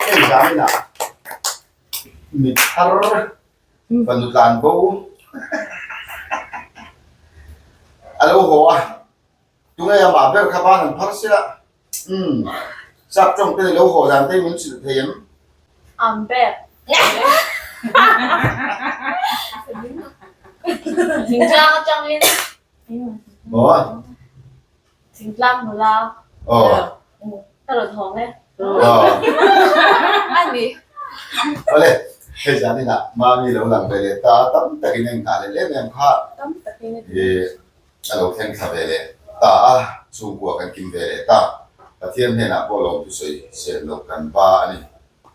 Hei zaninah mi thar fanu tlan bo a lo haw a, tunge amah ber kha ban an phar sia. Umm sap tawng te lo haw dan te min hrilh thei em? I'm back. Thingtlang atangin. Maw? Thingtlang nula. Aw. Ka rawn hawng e. Aw. A ni. Awle, hei zaninah Mami lo lang ve leh ta, tam takin a inghah leh em em kha. Tam takin a ti. A lo thleng thla ve leh ta a, chhungkua kan kim ve leh ta. Pathian hnenah pawh lawm thusawi sel loh kan ba a ni.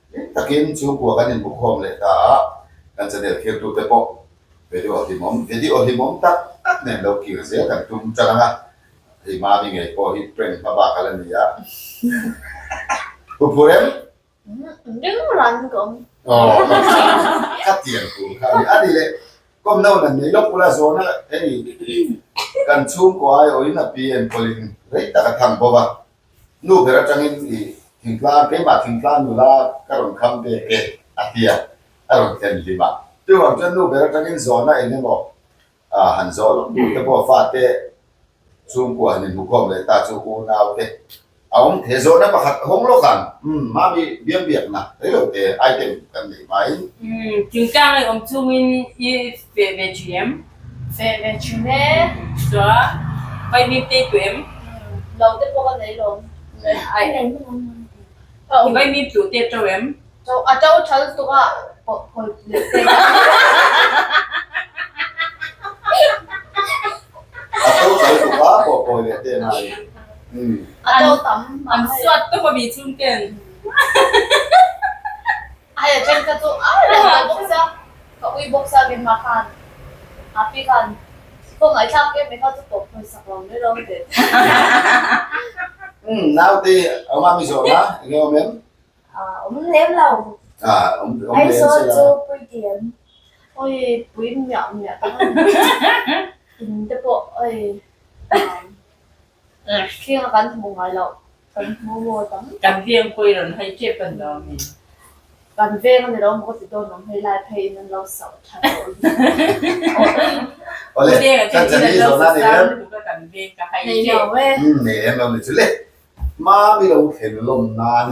Hlim takin chhungkua kan inbukhawm leh ta a, kan channel thirtute pawh video hlimawm video hlimawm tak tak nen lo kir zel kan tum tan ang a, hei Mami ngei pawh hi prank hma bak a la ni a. Huphur em? Ring ran ka awm. Aw, ka tiang tur kha a ni. A ni leh, kawm no nan nei lawk ula zawna hei kan chhungkua ai awin a pi enkawlin rei tak a thang bawk a. Nu ber atangin i thingtlang, keimah thingtlang nula ka rawn kham ve te a ti a, a rawn thlen hlim a. Chuvang chuan nu ber atangin zawna eng emaw han zawh lawk tur te pawh fate chhungkua han inhmukhawm leh ta chu unau te a awm thei. Zawhna pakhat hawng lawk ang, umm mami biam biakna rei lo te item kan nei hmain. Umm thingtlang ei awm chungin i feh ve thin em? Feh ve thin e. Chuan vaimim te i tuh em? Lo te pawh ka nei lawm. I vaimim tuh te a to em? A to tha lutuk a pawh phawi leh te. A to tha lutuk a pawh phawi leh te ngai. A to tam. An suat tawp a mi chhung ten. Hei a then kha chu a reng tawh bawk sia, ka ui bawk sia keimah khan a pi khan khawngaih thlak em mai kha chu pawh phawi sak lo mai lo te. Umm naute awm a mi zawhna enge awm em? Awm lem lo. Aizawl chu pui ti em? Oi pui miah miah tak a ni. In te pawh oi thling a kan hmu ngai loh kan hmu maw tam tak. Kan veng pawh i rawn hai tep an lo ami? Kan veng a ni lo maw ka ti dawn awm hei lai phei in an lo sauh tha tawh lutuk. Awle kan chani zawhna ni em? Nei lo e. Nei lem lo ni chu le. Mami lo thlen lawm nan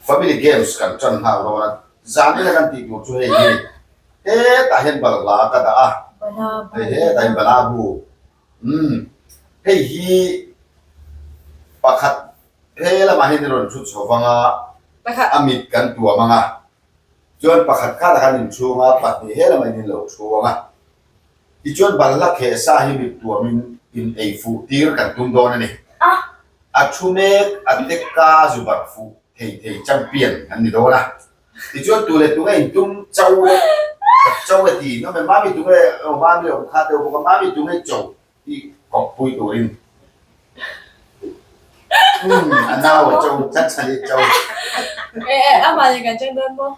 Family Games kan tan nghal dawn a, zan ila kan tih tur chu hei hi hetah hian balhla ka dah a, hei hetah hian bala bu umm hei hi pakhat he lamah hian i rawn thu chho vang a, a mit kan tuam ang a, chuan pakhat khatah khan inchhung a, pahnih he lamah in lo thu ang a. Tichuan balhla kheh sa hi mit tuamin in ei fuh tir kan tum dawn a ni. A thu mek a tekka zu barh fuh thei thei champion an ni dawn a. Tichuan tu leh tunge in tum cho e, ka cho e ti nawm e, mami tunge aw mami awm kha deuh bawk a, mami tunge cho tih kawp pui turin umm a nau a cho chat chhan i cho. E e amah nen kan chang dawn maw?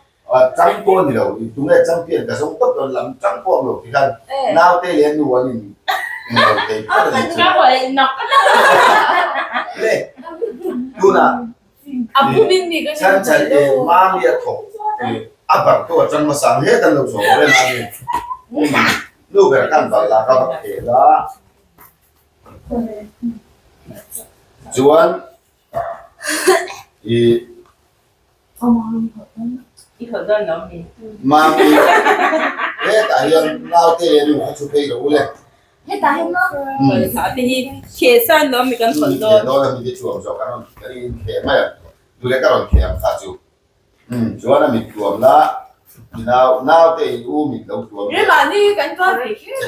Chang pawh a ni lo, tunge champion ka zawng tawp dawn lam chang pawh a awm lo ti khan naute leh nu an in lo thei phawt a ni chu. Le tunah chan chan e mami a thawk a bar tu a chang hmasa ang het an lo zawh reng a ni. Nu ber khan bal la ka va khel a chuan i Mami, hetah hian naute leh nu kha chu phei lo u le. Kheh dawn a mi te chuam zawk an rawn kan in kheh mai ang. Tule ka rawn kheh ang kha chu. Chuan a mit tuam la, i nau naute in u mit lo tuam ve.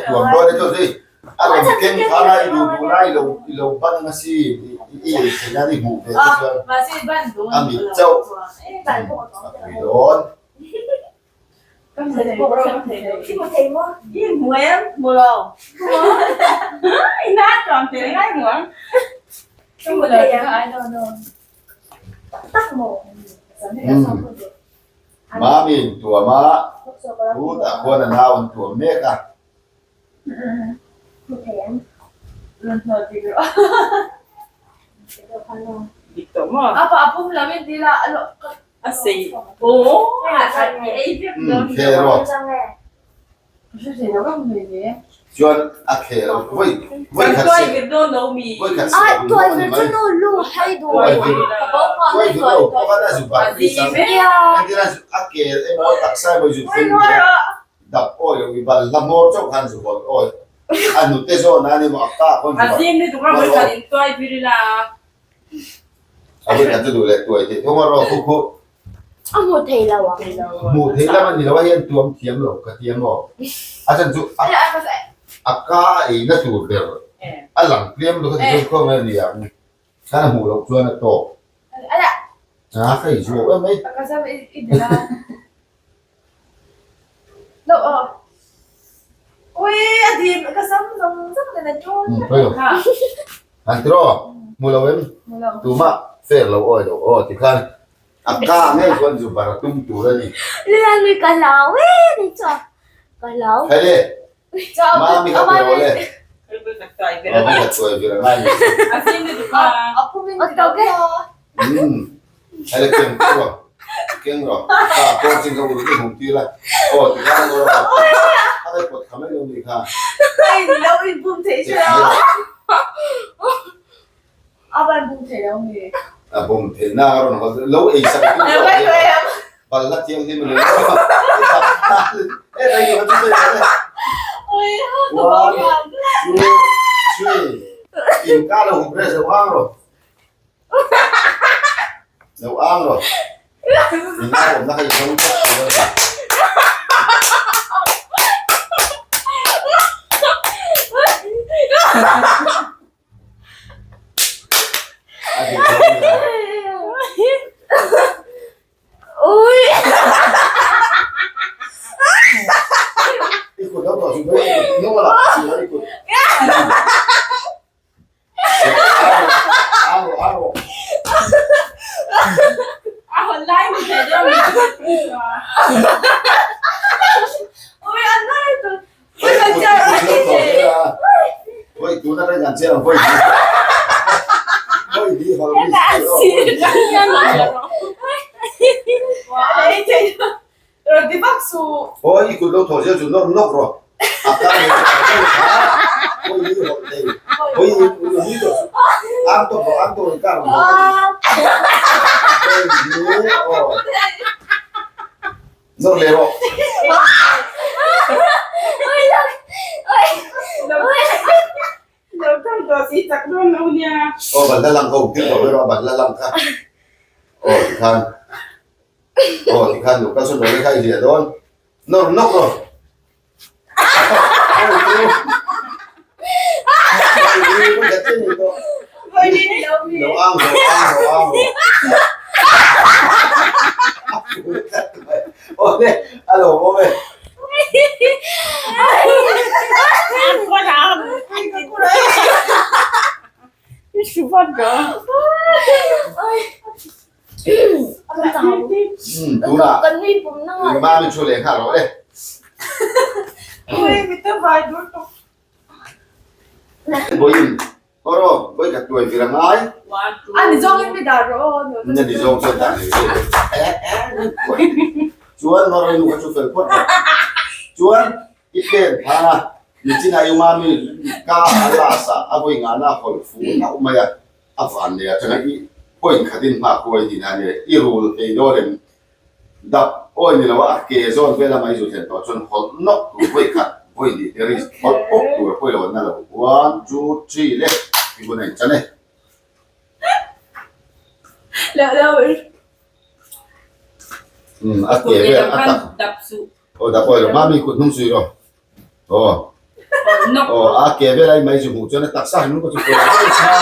Tuam dawn e chu zui. A rawn ken kha la i duh duh lai lo i lo ban ang a si i ei theih nan i hmuh ve te chuan a mit chauh a pui dawn. Mami in tuam a, chutah khuan a nau an tuam mek a. Dik tawh maw? A pa a pum lam in ti la a lo A sei aw a ei vek dawn Khel rawh. Chuan a khel vawi vawi khat Tuai vir dawn lo mi. Vawi khat Ah tuai vir chu nu lu hai duh. Tuai vir tuai vir lo pakhat a zu bar ri sang. Engtin a a kel emaw taksa emaw zu thleng dap awi lo i bal hla hmawr chauh khan zu hawlh awi. A hnute zawn a ni maw a ka pawn zu A zim ni tuk a vawi khat in tuai vir ila. A vawi khat chu duh leh tuai theih thung a rawh khu khu. A hmuh theih lo ang. Hmuh theih lam a ni lo a hian tuam thiam lo ka ti a maw. A chan chu a a ka ei na tur ber a lang tlem lo kha ti chuan khawnge a ni ang. Khan a hmuh loh chuan a tawk. A ka inzawh em mai. Han ti rawh, hmu lo em? Tumah fair lo awi lo aw ti khan a ka ngei chuan zu bar a tum tur a ni. Ka hlau e ni chuan ka hlau. Hele Mami ka pe aw le. Aw ka tuai vir angai ni. Hele keng rawh. Keng rawh. Ka pawh chin ka ul ka hum tir a. Aw ti khan aw rawh. A kai pawt kha mai lo ni kha. Ai lo in bum thei che a. A ban bum thei lo ni. A bum thei na a rawn haw lo ei sak tu zawk hi bal la thianghlim a ni lo. E rei lo chu sawi lo le. One, two, three. In ka lo hup reh lo ang rawh. Lo ang rawh. In a awmna kha i zawng tlat tur a ni. Aw i kut lo thaw zel chu nawr nawk rawh a ka leh chu a deuh kha hawi hi hawlh thei hawi hi ui tawh suh ang tawp rawh ang tawp in kar rawn hawlh ka ti hawi hi aw Nawr leh rawh. Aw ban la lang ho thil tawh mai rawh ban la lang kha. Aw tikhan aw tikhan lo kal sawn rawh le kha i hliah dawn. Nawr nawk rawh. Lo ang rawh ang rawh ang rawh. Aw le a lo awm e. Tunah Mami thu leh nghal rawh le. Vawiin aw rawh vawi khat tuai vir a ngai. Ni ni zawng chuan dah leh zel e. Chuan Norway nu kha chu fel phawt rawh. Chuan i pen phang a nichinah i Mami ka a last ah a vawi ngahna a hawlh fu hlauh mai a. A van leh atanga i point khatin hma kuai tih na nia, i rul thei dawn em? Dap awi ni lo a, a ke zawn vel a mei zu thlen tawh chuan hawlh nawk tur vawi khat, vawi hnih te ri hawlh pawp tur a pawi lo an na lo. One, two, three le i hun a inchan e. Umm a ke vel a tak. Aw dap awi lo, mami kut hnung zui rawh. Aw. Aw a ke vel a i mai zu hmuh chuan a taksa han nung ka chu kual daih kha.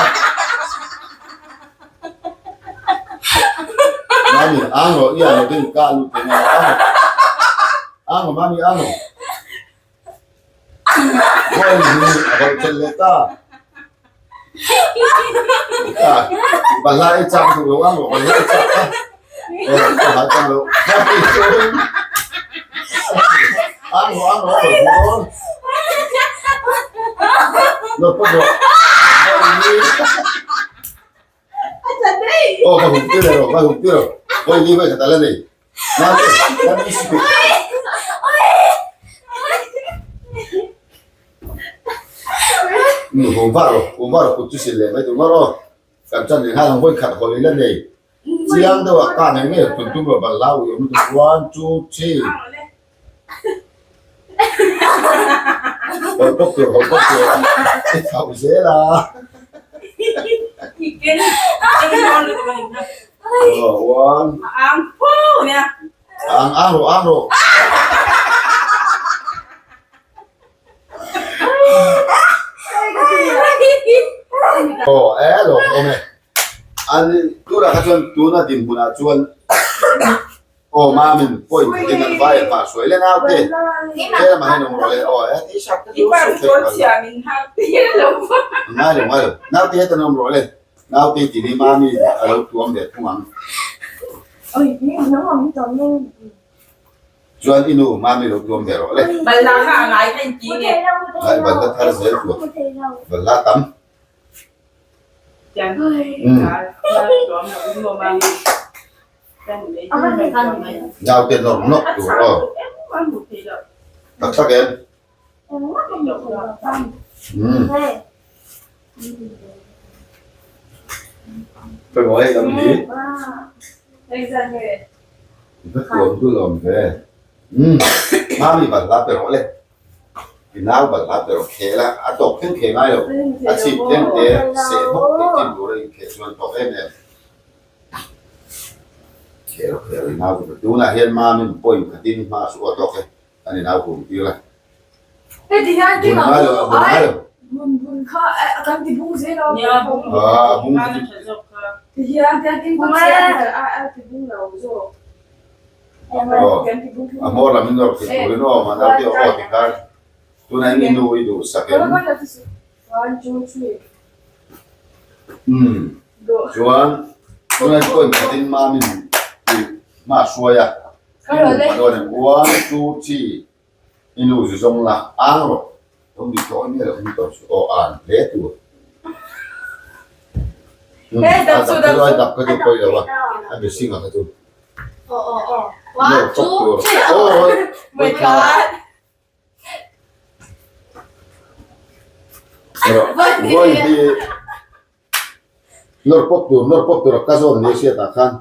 Mami ang rawh i ang rawh ding ka lut thei ngai ang rawh. Ang rawh mami ang rawh. Vawi hi a vawlh tel leh ta. Balhla i chak duh lo ang rawh balhla i chak kha. Aw ka hal chang lo. Ang rawh ang rawh a rawn dawn. Nawt pawt rawh. Aw ka hum tir rawh, ka hum tir rawh. Vawi li vawi khat a la nei. Naute, kan i sip. Hum vah rawh, hum vah rawh kut chu sil leh mai tur rawh aw. Kan chan leh nghal ang vawi khat haw leh la nei. Chiang deuh a ka ngei ngei tun tum rawh balhla ui awm lutuk one two three. Haw pawp tur haw pawp tur i thlauh zel a. Aw one. Ang pu nia. Ang ang rawh ang rawh. Aw e lawm awm e. An tunah kha chuan tuna dinhmunah chuan aw mamin point khatin an vai an hmah hruai le naute tlem ah hian awm rawh le aw e tih sak te chu sawi theih palh lo ngai lo ngai lo naute hetan awm rawh le naute tih hi mami a lo tuam ve thung ang chuan i nu mami lo tuam ve rawh le ngai balhla thar zel tur balhla tam. Naute nawr nawk tur aw. Tak tak em? Umm. Pawimawh hei lam hi. Va tuam dul awm ve. Umm. Mami balhla pe rawh le. I nau balhla pe rawh khel a, a tawk thleng kheh ngai lo. A chhip tlem te seh hmawk theih chin tur a inkheh chuan tawk em em. Khel a khel i nau chu tunah hian mamin point khatin hma a su a tawk e, an i nau hum tir a. Heti hian Bun ngai lo, a bun ngai lo. Bun bun kha kan ti bung zel a. Nia bung Ah, bung khan a tha zawk kha. Ti hian tiang tin bung se a a ti bung lo zawk. A hmawr lam in nawr thei turin aw mah naute aw ti khan tunah in i nu i duh sak em? Umm chuan tunah in point khatin mamin tih hma a hruai a i nu pa dawn em one two three i nu zu zawng la ang rawh lo ni tawh nia lo ni tawh chu aw an hle tur umm a dap kha chu a dap kha chu pawi lo a a mihring a kha chu. One, two, three. Oh my God. Voi hi nor pawp tur nor pawp tur a ka zawn ni hriat ah khan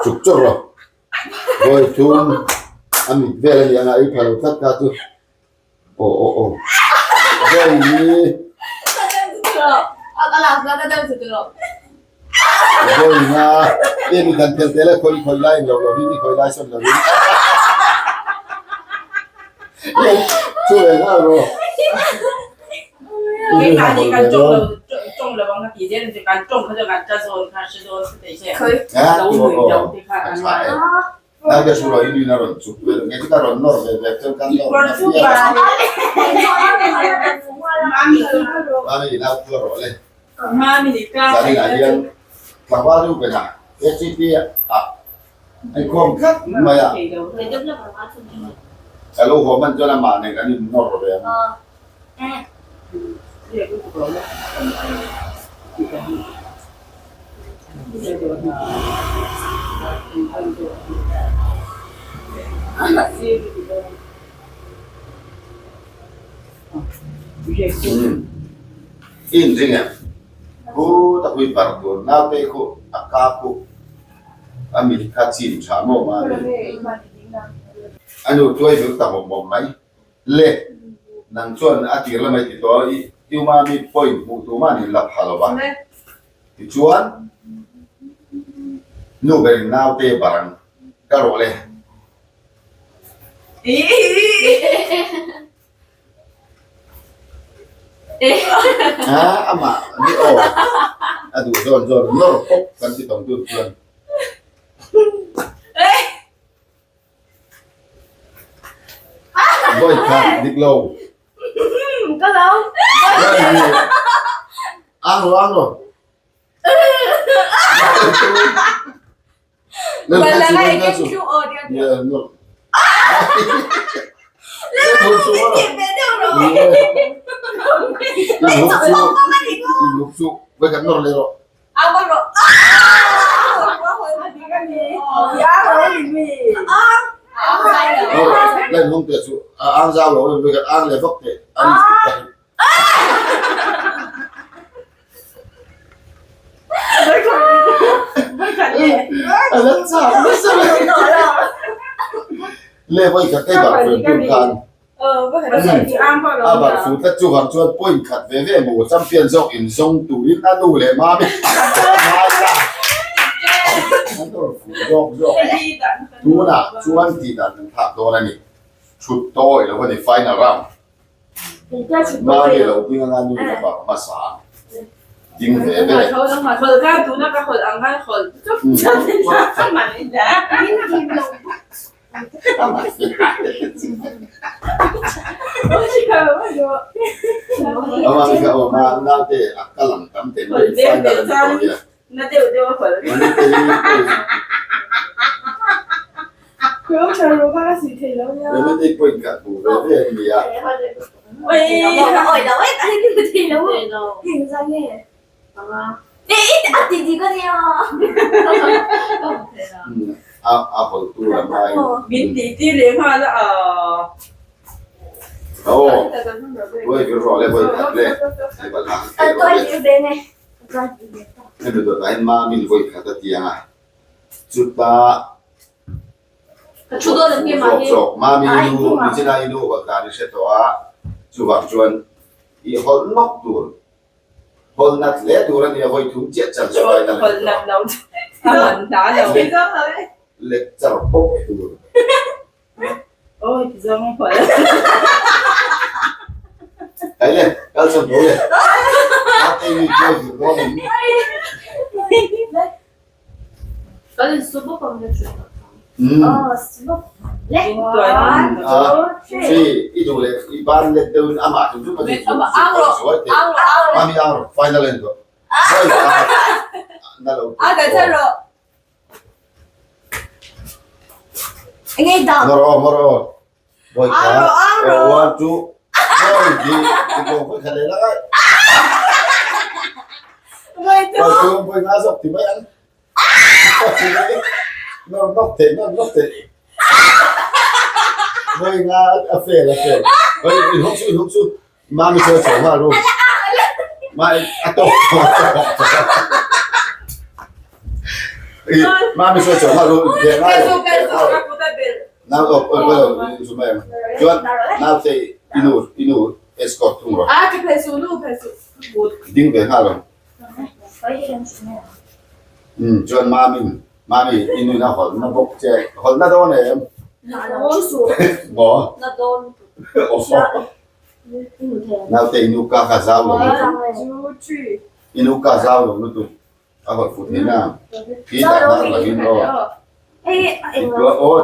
chuk chawrh rawh voi thum a mit vel a ni ang a ei pha lo tlat kha chu aw aw aw voi hi voi nga em i dan tel tel a khawi khawi lai englo lo hi i khawi lai sawn lo in chu ve nghal rawh Nai ka sura i nuin a rawn chuk ve lo nge chu ka rawn nawr ve ve chuan kan nawr na fiah a. Mami in au phuar rawh le. Zanin ah hian tlangval deuh ben ah ACP ah an khawm tlat mai a. Ka lo haw hman chuan amah nen kan in nawr ve ang. I inring em? Khu ta hui par tur naute khu a ka khu a mit kha chim tha maw ma ni? A nu tuai vil ta mawp mawp mai. Le, nang chuan a tir lamah i ti tawh a, i Tiumami point hmuh tur mah ni la pha lo va. Tichuan, nu berin naute barang ka rawh le. A, amah ni aw, a duh zawn zawn nawr pawp kan ti tawng tur chuan. Vawi khat dik lo. Ka lo. Ang ro ang ro. Wala nga ikan chu o dia. Yeah, no. Ang ro. Ang ro. hawng teh chu a ang zau lo em vek ang leh vak teh a ni Le voi khat te bar fu tum khan a bar fu tlat chu vang chuan point khat ve ve mu champion zawk in zawng turin a nu leh mami an tor fu zawk zawk tunah chuan tih dan kan thlak dawn a ni thut tawi lo a ni final round. Mami lo ding anga nu ka bak hmasa ding ve ve. Amami ka awm a naute a kal ang tam te mai final a ni tawh nia. Remedy point ka hmu ve ve an nia. A hawl tur a ngai. Aw, vawi rawh le vawi khat le. Hemi dawtah hian Mami'n vawi khat a ti ang a, chutah zawk zawk Mami i nu Regina i nu hawlh dan i hre tawh a, chuvang chuan i hawlh nawk tur, hawlh nat hle tur a nia vawi thum chiah chance final a ni tawh a, lecture pawp tur. Kai le, kal chhan tho le. Ate mi tuai vir dawn em? Kan in su bawk ang le chu. Three, i duh leh i ban let deuhin amah chu chu pahnih chu suai teh. Mami ang rawh, final en tawh. Na lo. Engei dam. Maro maro. Boy ka. Angro angro. Oh, one two. Boy di. Ikaw ko khalay lang ay. Boy two. Boy two boy nga zok ti mai ang. Nor nok te nor nok te. Boy nga a fail a fail. Boy in hok su in hok su. Mami cho cho nga ru. Mai a tawk tawk tawk tawk. Mami cho cho nga ru. Ge ngai. Nau op oi oi zu mai. Chuan nau te inu inu escort thung ro. A ki phei su nu phei su. Ding ve nghal ro. Um chuan mami mami inu na hol na bawk che hol na dawn em. Maw. Na dawn. Naute inu ka kha zau lo lutuk. Inu ka zau lo lutuk. A hawlh fuh thei na. Khi dah hnar lo in aw. Aw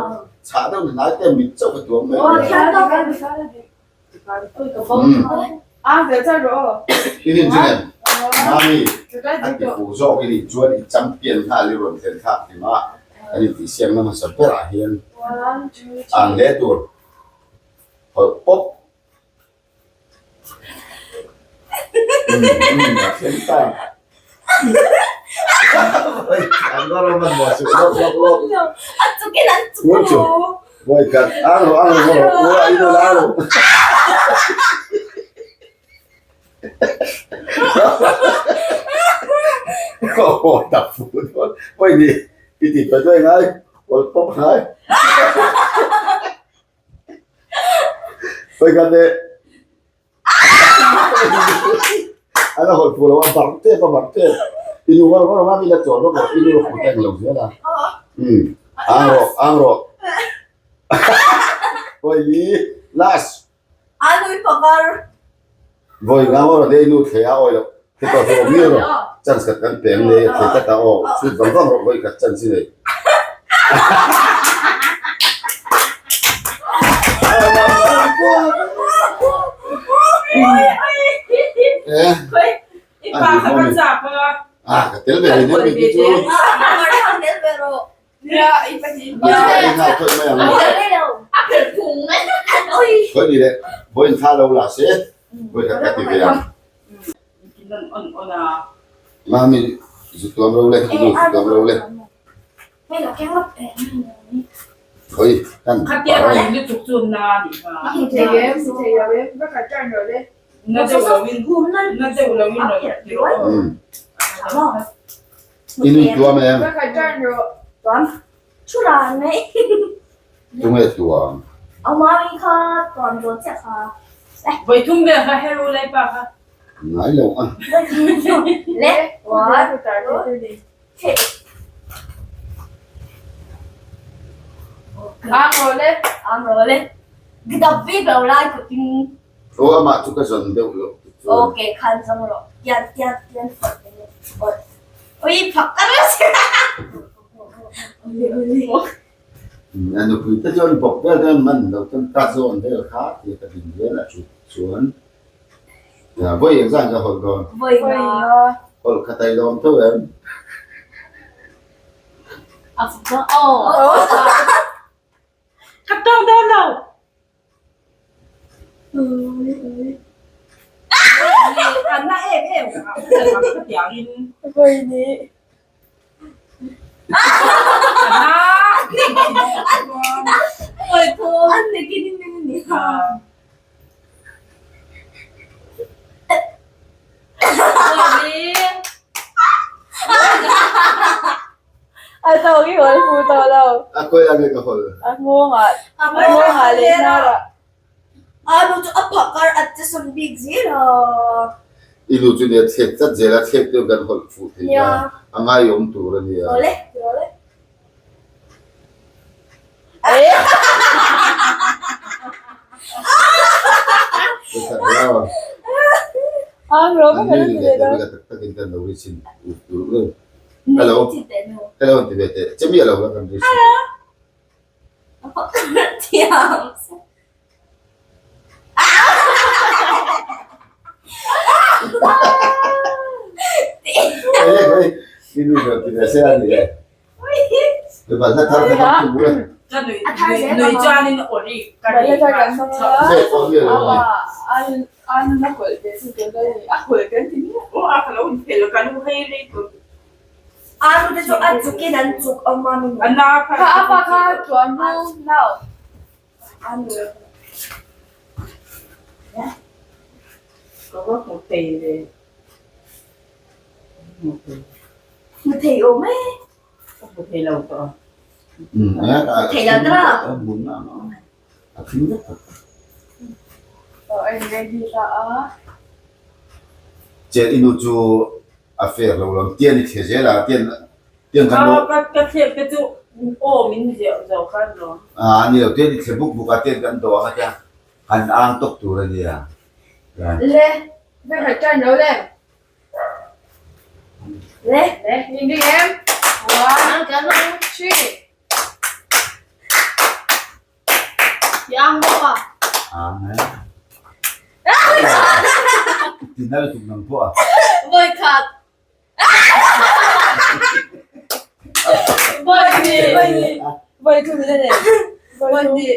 chhah deuh ni hnai te mit chauh ka tuam mai. I rin chu nen Mami a ti fuh zawk i nih chuan i champion nghal i rawn thlen thlak ti mah. Kan intihsiakna hmasa berah hian ang hle tur. Hawlh pawp. A thleng ta. An lo rawh man maw suh lawk lawk lawk. A chukin an chuk. Ngun chu. Vawi khat ang rawh ang rawh rawh ua ino la rawh. Aw ta fu dawn. Vawi ni i ti pe duai ngai. Hawlh pawp ngai. Oi ka te. Ana hol pu lo a bar te pa bar te. Inu war war ma mi la chol ro inu ro teng lo zel a. Um. Ang ro ang ro. Oi li last. Anui pakar. Voi nga mo ro de inu the a oi lo. Te to to mi ro. Chance kat kan peng le the ta ta o. Chut vang vang ro voi kat chance nei. Ah, ka tel ve ni mi ti chu. Khoi ni le, voi in tha lo la se, voi khat ka ti ve ang. Mami zu tuam ro le, nu zu tuam ro le. Khawi kan Khatia kan lutuk chu na nih kha. Thei em, thei lo em, va khat tan rawh le. Na deuh lo in, na deuh lo in rawn ti rawh. I nui tuam em? Va khat tan rawh. Tuam. Thu ran mai. Tunge tuam? Au mami kha tuam dawn chiah kha. Vawi thum vel kha hero lai pa kha. Ngai lo a. Le, one, two, three. Ang rawh le. Ang rawh le. Gdap bik lo lai kutin. Aw amah chu ka zawn deuh loh te chuan. Ok khan zawng rawh. Tian tian tian fawt te le. Oi. Oi phak ka ru si. Ole ole. A nupui te chuan bawk vel te man lo chuan ka zawn vel kha tia ka din zel a chu chuan vawi engzah ka hawlh dawn. Vawi nga. Hawlh kha tai lawm tho em. A fuk aw. Ka tawng dawn lo. An na em em kha khatiang in. Vawi ni. Vawi thum. An ni kin in ni ha. Vawi li. A tawk i hawl fu tawh lo. A kawi a nge ka hawl. A nghawngah a nghawngah leh hnarah. A nu chu a phakar a che sawn bik zel a. I nu chu nia thlek tlat zel a, thlek deuh kan hawlh fuh thei a, a ngaiawm tur a nia. Awle, awle. Hello. Hello ti ve teh. Che mi a lo la kan ri. Thiam. Nui chuanin awri ka ri Hmu thei awm e. Ka hmu thei lo tawh a. Thei lo tawh a. Chen i nu chu a fair lo lam tian i thli zel a tian tian kan lo. Ka thlek te chu aw min ziah zo khan lo. A ni lo tian i thli buk buk a tian kan dawh ang a tia han ang tawk tur a nia. Le, ve khat tan lo le. Le. Le, in ring em? One, two, three. Yang bawk a. Ang e. Ti nal tuk nang pawh a. Vawi khat. Vawi hnih. Vawi hnih. Vawi thum le le. Vawi hnih.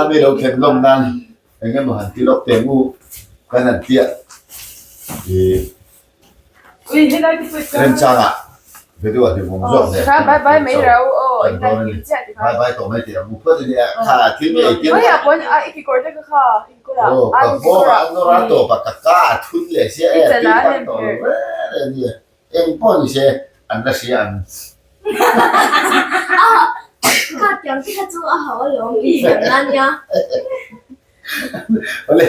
Mi lo khen lawm nan eng emaw han ti lawk teh ngu kan han tliah i remchangah video a hlimawm zawk hle bye bye tawh mai teh ang u phawt a nia kha thil nge i tir aw ka nghawng ah an nawr a tawp a ka ka a thun leh sia e a tui tak tawh lo reng. te a nia. Eng pawh ni se an la hria ang. Kha tiang te kha chu a hau alawm i thiam na nia. Awle,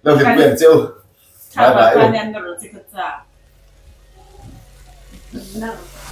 lo hlim pui ang che u. Bye bye u.